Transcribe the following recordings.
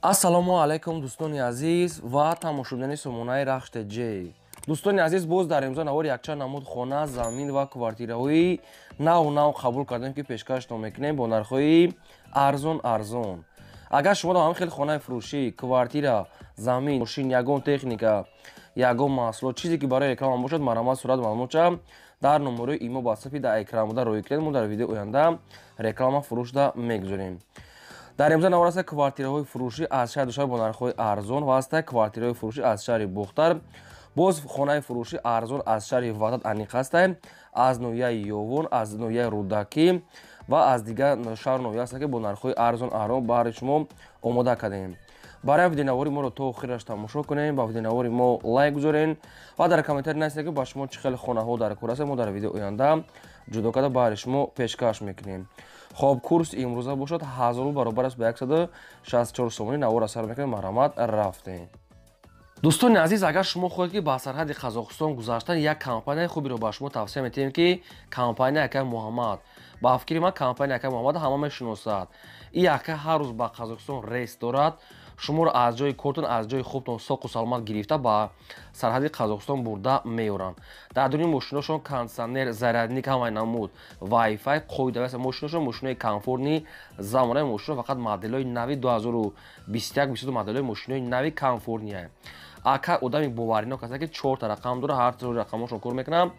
Ассалому алайкум, дӯстони азиз ва тамошобинони сомонаи Рахш ТЖ. Дӯстони азиз, боз дар имзо навори якчанд намуд хона, замин ва квартираҳои нав нав қабул кардем, ки пешкаштон мекунем бо нархҳои арзон арзон. Агар шумо ҳам хеле хонаи фурӯшӣ, квартира, замин, мошин, ягон техника, ягон маҳсулот, чизе ки барои реклама бошад, марҳамат, сурат маълумотша дар номерои имо ватсапи дар экран буда роҳӣ кунед. Мо дар видеои оянда реклама фурӯшда мегузорем. Дар имзо навор аста квартираҳои фурӯшӣ аз шаҳри Душанбе бо нархҳои арзон ва аста квартираҳои фурӯшӣ аз шаҳри Бохтар, боз хонаи фурӯшӣ арзон аз шаҳри Ваҳдат аниқ ҳастай, аз ноҳияи Ёвон, аз ноҳияи Рӯдакӣ ва аз дигар шаҳру ноҳия ҳаста, ки бо нархҳои арзон арзон баҳри шумо омода кардем. Барои видеонавори моро то охираш тамошо кунем, ба видеонавори мо лайк гузорен ва дар комментарий нависед, ки ба шумо чӣ хел хонаҳо дар кор ҳастанд. Мо дар видеои оянда ҷудо карда баҳри шумо пешкаш мекунем. Хоб, курс имрӯза бошад 1000 рубл, баробар аст ба 164 сомонӣ. Навор асар мекунем, марҳамат, рафтем. Дӯстони азиз, агар шумо хоҳед, ки ба сарҳади Қазоқистон гузаштан, як компанияи хуберо ба шумо тавсия метиҳем, ки компания акай Муҳаммад. Ба фикри ман, компания акай Муҳаммад ҳама мешиносад. И ака ҳар рӯз ба Қазоқистон рейс дорад, шуморо аз ҷои кортон, аз ҷои хубтон соқу саломат гирифта ба сарҳади Қазоқистон бурда меоранд. Дар дуни мошиношон кондитсионер, зарядник, ҳамаи намуд, вайфай қоида аст. Мошиношон мошинои комфортный, замонаи мошино, фақат моделҳои нави 2021, 22, моделҳои мошинои нави комфортный. Ака одами боваринок аст, ки чорта рақам дора, ҳар чор рақамошон кор мекунам.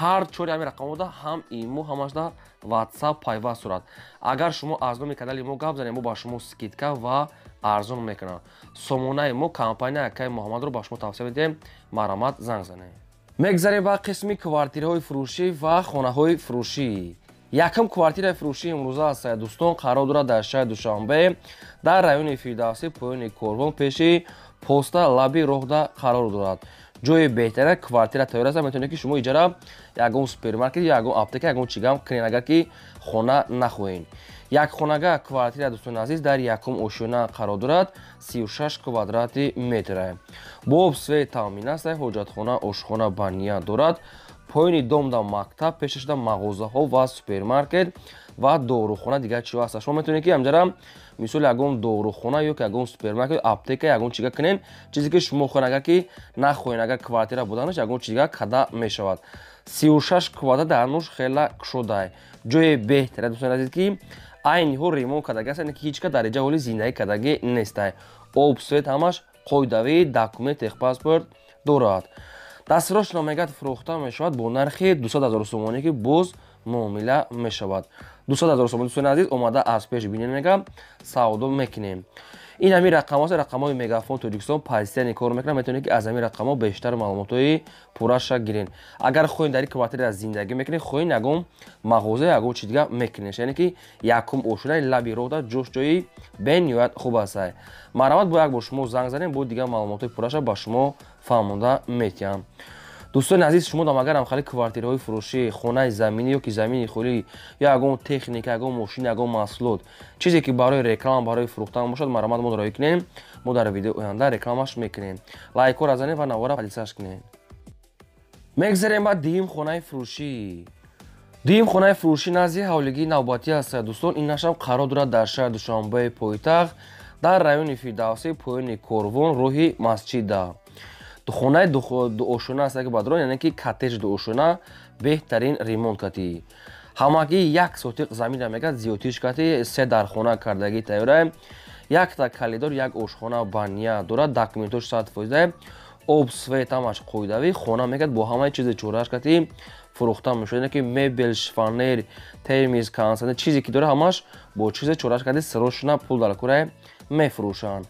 Ҳар чори ҳамин рақамода ҳам имо, ҳамашда ватсап пайваст сурат. Агар шумо аз номи канали мо гап занем, мо ба шумо скидка ва арзон мекунам. Сомонаи мо, компания акаи Муҳаммадро ба шумо тавсия медиҳем, марҳамат, занг занед. Мегзарем ба қисми квартираҳои фурӯшӣ ва хонаҳои фурӯшӣ. Якум квартираи фурӯшии имрӯза аст, дӯстон, қарор дорад дар шаҳри Душанбе, дар райони Фирдавсӣ, поёни корвон, пеши поста, лаби роҳда қарор дорад. Ҷои беҳтарина квартира тайёр аст. Метавонед, ки шумо иҷара ягон супермаркет, ягон аптека, ягон чигам кунед, агар ки хона нахоҳед. Як хонага квартира, дӯстони азиз, дар якум ошёна қарор дорад, 36 квадрати метра. Бо об, свет таъмин аст, ҳоҷатхона, ошхона, баня дорад. Поёни домда мактаб, пешашда мағозаҳо ва супермаркет ва дорухона, дигар чиҳо ҳаст. Шумо метавонед, ки ҳамҷара мисол ягон дорухона ё ки ягон супермаркет, аптека, ягон чига кунед, чизе ки шумо хоҳед. Агар ки нахоҳед, агар квартира буданаш, ягон чига када мешавад. 36 квадрат дар нуш хела кушодай, ҷои беҳтара, дӯстони азиз, ки айни ҳол ремонт кардаги аст, ки ҳеҷ ка дар иҷа ҳоли зиндагӣ кардагӣ нестай. Об, свет ҳамаш қоидавӣ, документ, техпаспорт дорад. Дастрош мегӯяд, фурӯхта мешавад бо нархи 200 ҳазор сомонӣ, ки боз муомила мешавад. 200 ҳазор сомонӣ, дӯстони азиз, омада аз пеш бинед, мегӯям, савдо мекунем. Ин ҳамин рақамҳост, рақамҳои Мегафон Тоҷикистон постоянно кор мекунад. Метавонед, ки аз ҳамин рақамҳо бештар маълумотҳои пурраша гиред. Агар хоҳед, дар ин квартира зиндагӣ мекунед, хоҳед, ягон мағоза, ягон чи дига мекунед, яъне ки якум ошёнаи лаби роҳда ҷош, ҷои бениҳоят хуб аст. Марҳамат, бо як бор шумо занг занед, бо дигар маълумотҳои пурраша ба шумо фаҳмонда метиҳам. Дӯстони азиз, шумо дам агар ҳамхали квартираҳои фурӯшӣ, хонаи заминӣ ё ки замини холӣ, ё ягон техника, ягон мошин, ягон маҳсулот, чизе ки барои реклама, барои фурӯхтан бошад, марҳамат, мо роҳӣ кунем. Мо дар видеои оянда рекламаш мекунем. Лайкҳоро занед ва навора поделиться кунед. Мегзарем ба дуюм хонаи фурӯшӣ. Дуюм хонаи фурӯшӣ назди ҳавлигии навбатӣ аст, дӯстон. Ин нашам қарор дорад дар шаҳри Душанбеи пойтахт, дар райони Фирдавсӣ, поёни корвон, роҳи масҷида. Хонаи дуошёна аст, ки бадрон, яъне ки коттедж дуошёна, беҳтарин ремонт кати. Ҳамагӣ як сотиқ заминра мегӯяд, зиёдтиш кати се дархона кардагӣ тайёра, якта коридор, як ошхона, баня дорад. Документош 100%, об, свет ҳамаш қоидавӣ. Хона мегӯяд, бо ҳамаи чизи чорааш кати фурӯхта мешавад, яъне ки мебел, шифоньер, термоз, кондитсионер, чизе ки дора, ҳамаш бо чизи чорааш кати срочно пул дар кора мефурӯшанд.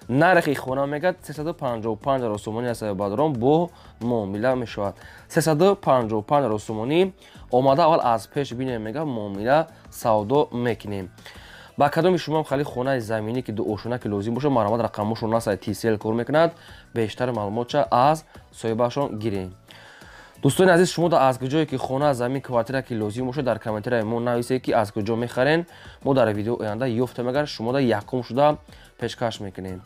Нархи хона мегӯяд 355 ҳазор сомонӣ аст, бадрон, бо муомила мешавад. 355 ҳазор сомонӣ. Омада аввал аз пеш бинем, мегӯяд, муомила савдо мекунем. Ба кадоми шумо хали хонаи заминӣ, ки дуошона, ки лозим бошад, марҳамат, рақамҳошон насай Тисел кор мекунад, бештар маълумотша аз соҳибашон гирем. Дӯстони азиз, шумо аз куҷое ки хона, замин, квартира ки лозим бошад, дар комментарияи мо нависед, ки аз куҷо мехарен. Мо дар видео оянда ёфта мегар, шумода якум шуда пешкаш мекунем.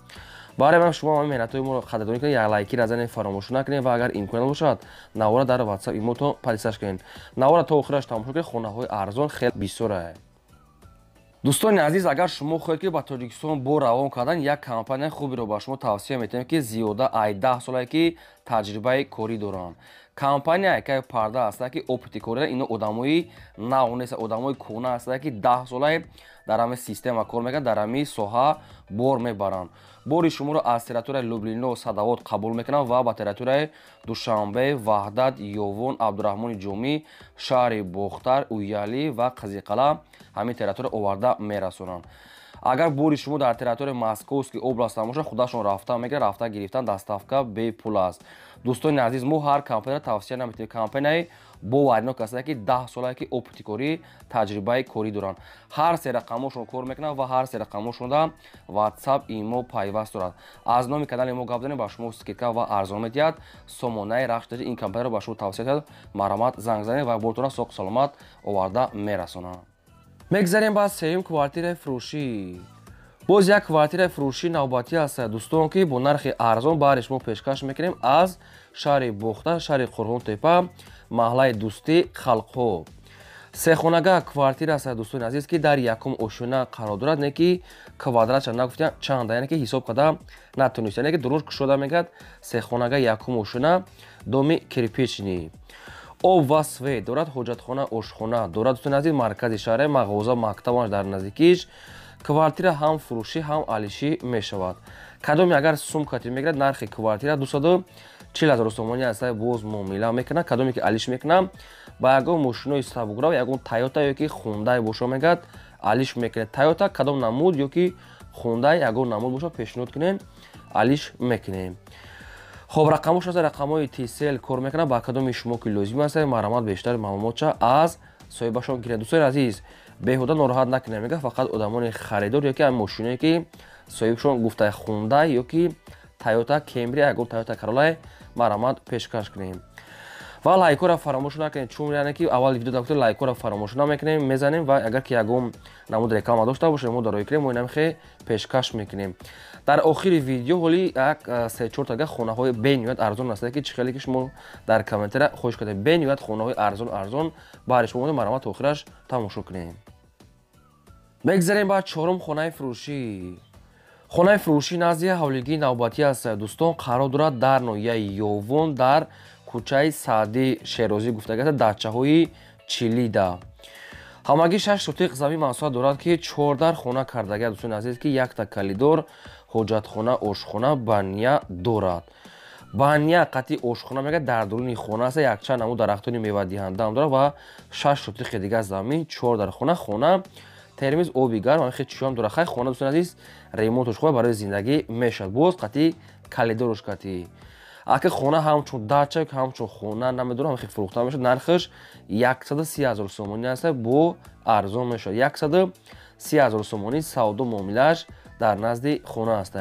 Барои ман шумо ҳамин меҳнатҳои моро қадрдонӣ кунед, як лайкира занед, фаромӯш накунед ва агар имконият бошад, навора дар ватсап имотон поделиться кунед. Навора то охираш тамошо кунед, хонаҳои арзон хеле бисёра. Дӯстони азиз, агар шумо хоҳед, ки ба Тоҷикистон бор равон кардан, як компанияи хуберо ба шумо тавсия метиҳем, ки зиёда ай 10 солае ки таҷрибаи корӣ доранд. Компания якай парда ҳаста, ки опыти корӣ, ино одамои нав нест, одамои кӯҳна ҳаста, ки 10 солае дар ҳамин система кор мекунанд, дар ҳамин соҳа бор мебаранд. Бори шуморо аз территорияи Люблино, Садовод қабул мекунанд ва ба территорияи Душанбе, Ваҳдат, Ёвон, Абдураҳмони Ҷомӣ, шаҳри Бохтар, Уялӣ ва Қизиқала ҳамин территория оварда мерасонанд. Агар бори шумо дар территорияи Московский област бошад, худашон рафта мегиранд, рафта гирифтан, доставка бепул аст. Дӯстони азиз, мо ҳар компанияро тавсия наметиҳем. Компанияи боваринок ҳастанд, ки 10 солае ки опыти корӣ, таҷрибаи корӣ доранд. Ҳар се рақамошон кор мекунанд ва ҳар се рақамошонда WhatsApp, имо пайваст дорад. Аз номи канали мо гап занем, ба шумо скидка ва арзон медиҳад. Сомонаи Рахш ин компанияро ба шумо тавсия медиҳад. Марҳамат, занг занед ва бортонро соқ саломат оварда мерасонанд. Мегзарем ба сеюм квартираи фурӯшӣ. Боз як квартираи фурӯшӣ навбатӣ аст, дӯстон, ки бо нархи арзон баҳри шумо пешкаш мекунем аз шаҳри Бохтар, шаҳри Қурғонтепа, маҳаллаи Дӯстӣ халқҳо. Сехонага квартира аст, дӯстони азиз, ки дар якум ошёна қарор дорад, не ки квадратша нагуфтям чанда, яъне ки ҳисоб карда натонист, яъне ки дуруст кушода мегӯяд. Сехонага, якум ошёна, доми кирпичный, об ва свет дорад, ҳоҷатхона, ошхона дорад. Дӯстони азиз, маркази шаҳре, мағоза, мактабаш дар наздикиш. Квартира ҳам фурӯшӣ, ҳам алишӣ мешавад. Кадоме агар сумкати мегирад, нархи квартира 240 ҳазор сомонӣ аст, боз муомила мекунад. Кадоме ки алиш мекунад, ба ягон мошинои сабукрав, ягон Тойота ё ки Хундай боша, мегӯяд, алиш мекунед. Тойота кадом намуд ё ки Хундай ягон намуд боша, пешниҳод кунем, алиш мекунем. Хоб, рақамош аст, рақамҳои Тисел кор мекунад. Ба кадоми шумо ки лозим аст, марҳамат, бештар маълумотча аз соҳибашон гиред. Дӯстони азиз, беҳуда нороҳат накунед, мегӯяд, фақат одамони харидор ё ки мошиное ки соҳибшон гуфта Хундай ё ки Тойота Кемри, ягон Тойота Короллай, марҳамат, пешкаш кунем. Ва лайкҳоро фаромӯш накунед, чун яъне ки аввали видео гуфта, лайкҳоро фаромӯш намекунем, мезанем. Ва агар ки ягон намуд реклама дошта бошем, мо дар кунем, мо инамхе пешкаш мекунем. Дар охири видео ҳоли як се-чортага хонаҳои бениҳоят арзон аст, ки чӣ хеле ки шумо дар комментария хоҳиш кардем, бениҳоят хонаҳои арзон арзон баҳри шумо, марҳамат, то охираш тамошо кунем. Мегзарем ба чорум хонаи фурӯшӣ. Хонаи фурӯшӣ назди ҳавлигии навбатӣ аст, дӯстон, қарор дорад дар ноҳияи Ёвон, дар кӯчаи Саъди Шерозӣ гуфтагиаст, дачаҳои Чилида. Ҳамагӣ 6 сотиқ замин масоҳат дорад, ки чордар хона кардагиаст, дӯстони азиз, ки якта калидор, ҳоҷатхона, ошхона, баня дорад. Баня қатъи ошхона, мегӯяд, дар дуруни хона аст. Якчанд намуд дарахтони мевадиҳандаам дорад ва 6 сотиқи дигар замин, чор дар хона. Хона термиз, оби гарм, хе чиём дорад. Хай, хона, дӯстони азиз, ремонтош хуба, барои зиндагӣ мешавад. Боз қатъи калидорош қатъи. Ака, хона ҳамчун дача, ҳамчун хона намедонам, хе фурӯхта мешавад. Нархаш 130 ҳазор сомонӣ аст, бо арзон мешавад. 130 ҳазор сомонӣ, савдо муомилааш дар назди хона аст.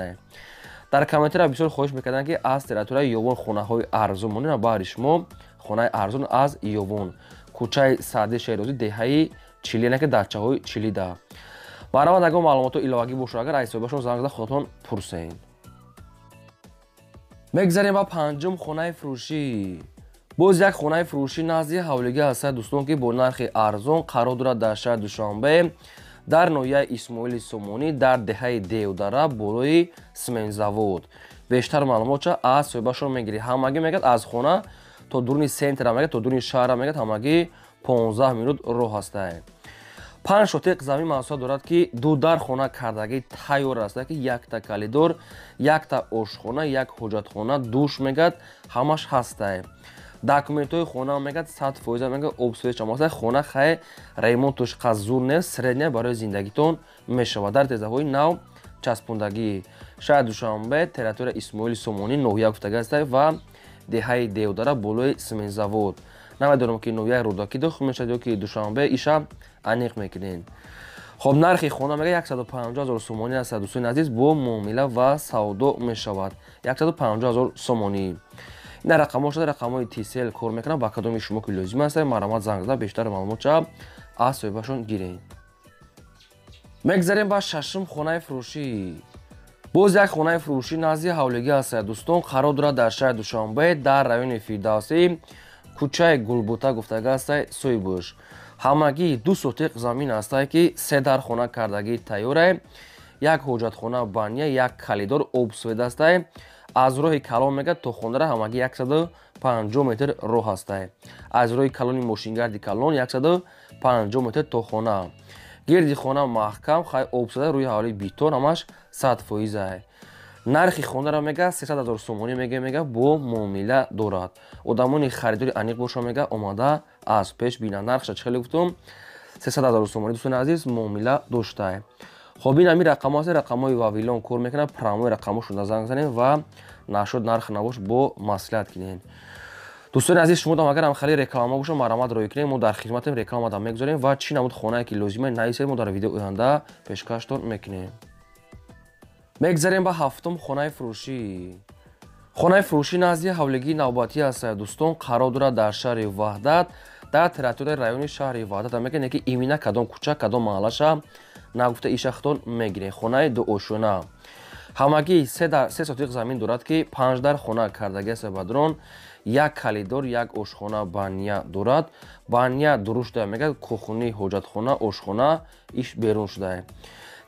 Дар комментария бисёр хоҳиш мекарданд, ки аз территорияи Ёвон хонаҳои арзон монем. Баҳри шумо хонаи арзон аз Ёвон, кӯчаи Саъди Шерозӣ, деҳаи Чили, яъне ки дачаҳои Чилида. Марҳамат, ягон маълумотҳо иловагӣ бошад, агар аз ҳисобашон занг зада худатон пурсед. Мегзарем ба панҷум хонаи фурӯшӣ. Боз як хонаи фурӯшӣ назди ҳавлигӣ ҳастад, дӯстон, ки бо нархи арзон қарор дорад дар шаҳри Душанбе, дар ноҳияи Исмоили Сомонӣ, дар деҳаи Девдара, болои сементзавод. Бештар маълумотча аз соҳибашон мегирӣ. Ҳамагӣ, мегӯяд, аз хона то дуруни центра, мегӯяд, то дуруни шаҳра, мегӯяд, ҳамагӣ 15 минут роҳ ҳастад. 5 сотиқ замин масоҳат дорад, ки ду дар хона кардагӣ тайёр аст, ки якта калидор, якта ошхона, як ҳоҷатхона, душ, мегӯяд, ҳамаш ҳастай. Документҳои хона, мегӯяд, 100%, мегӯяд, об, свет ҳаст. Хона хай ремонтош қаз зур нест, средняя, барои зиндагитон мешавад. Дар тезаҳои нав часпондагӣ, шаҳри Душанбе, территория Исмоили Сомонӣ ноҳия гуфтагӣ ҳастай ва деҳаи Девдара, болои сементзавод. Намедонам, ки ноҳияи Рӯдакӣ дохил мешавад ё ки Душанбе, иша аниқ мекунем. Хоб, нархи хона, мега, 150 ҳазор сомонӣ аст, дӯстони азиз, бо муомила ва савдо мешавад. 150 ҳазор сомонӣ. Ин рақамҳо шуда, рақамҳои Тисел кор мекунанд. Ба кадоми шумо ки лозим аст, марҳамат, занг зада бештар маълумотча аз соҳибашон гиред. Мегзарем ба шашум хонаи фурӯшӣ. Боз як хонаи фурӯшӣ назди ҳавлигӣ аст, дӯстон, қарор дорад дар шаҳри Душанбе, дар райони Фирдавсӣ, кӯчаи Гулбута гуфтага аст соҳибуш. Ҳамагӣ 2 сотиқ замин ҳастае, ки 3 дар хона кардагӣ тайёрае, як ҳоҷатхона, баня, як калидор, обсвет ҳастае. Аз роҳи калон мегӯяд то хонара ҳамагӣ 150 метр роҳ ҳастае. Аз роҳи калони мошингарди калон 150 метр то хона. Гирди хона маҳкам, хай обсада, рӯи ҳавлии битон, ҳамаш 100%-ае. Нархи хонара мега 300 000 сомонӣ мега бо муомила дорад. Одамони харидори аниқ боша мега омада аз пеш бинанд. Нархша чӣ хеле гуфтум, 300 000 сомонӣ, дӯстони азиз, муомила доштае. Хоб, ин ҳамин рақамҳо ҳаст, рақамҳои Вавилон кор мекунад, прямой рақамҳошонда занг занед ва нашуд нарх набош бо маслиҳат кунед. Дӯстони азиз, шумо дам агар ҳам хеле реклама боша, марҳамат рӯй кунед, мо дар хизматем, рекламада мегузорем ва чӣ намуд хонае ки лозима нависед, мо дар видео оянда пешкаштон мекунем. Мегзарем ба ҳафтум хонаи фурӯшӣ. Хонаи фурӯшӣ назди ҳавлигии навбатӣ аст, дӯстон, қарор дорад дар шаҳри Ваҳдат, дар территорияи райони шаҳри Ваҳдат. Мегӯянд, ки имина кадом кӯча, кадом маҳаллаша нагуфта ишахтон мегирем. Хонаи дуошёна. Ҳамагӣ 3 сотиқ замин дорад, ки 5 дар хона кардагӣ аст бадрон, як калидор, як ошхона, баня дорад. Баня дуруст шуда мегӯяд, кухни, ҳоҷатхона, ошхона иш берун шудае.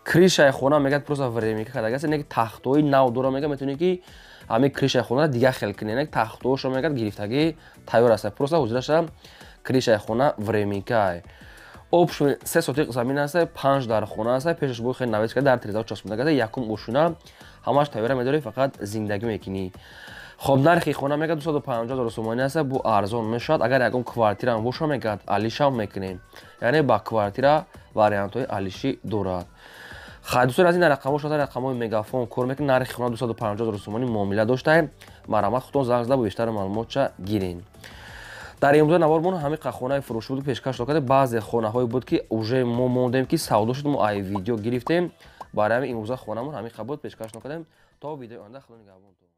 Крышаи хона мегӯяд просто временка кардагӣ аст, не ки тахтҳои нав дора, мегӯяд метавонӣ ки ҳамин крышаи хонара дигар хел кунӣ, не тахтҳоашро мегӯяд гирифтагӣ тайёр аст, просто ҳозираша крышаи хона временкае. Общем 3 сотиқ замин аст, 5 дар хона аст, пешаш бо хеле навес карда, дар тирезаҳо часпонда карда, якум ошуна ҳамаш тайёра медорӣ, фақат зиндагӣ мекунӣ. Хоб, нархи хона мегӯяд 250 000 сомонӣ аст, бо арзон мешавад. Агар ягон квартираам боша мегӯяд алишам мекунем, яъне ба квартира вариантҳои алишӣ дорад. Хай дӯстони азиз, ин рақамҳо шуда рақамҳои Мегафон кор мекунад. Нархи хона 250 000 сомонӣ муомила доштаем. Марҳамат, худтон занг зада бо бештар маълумотча гирен. Дар имрӯза навормон ҳамин хонаи фурӯшӣ буд пешкаш кардем. Баъзе хонаҳое буд, ки уже мо мондем, ки савдо шуд, мо ай видео гирифтем. Барои ҳамин имрӯза хонамон ҳамин буд пешкаш кардем. То видеои оянда, Худо нигаҳбонтон.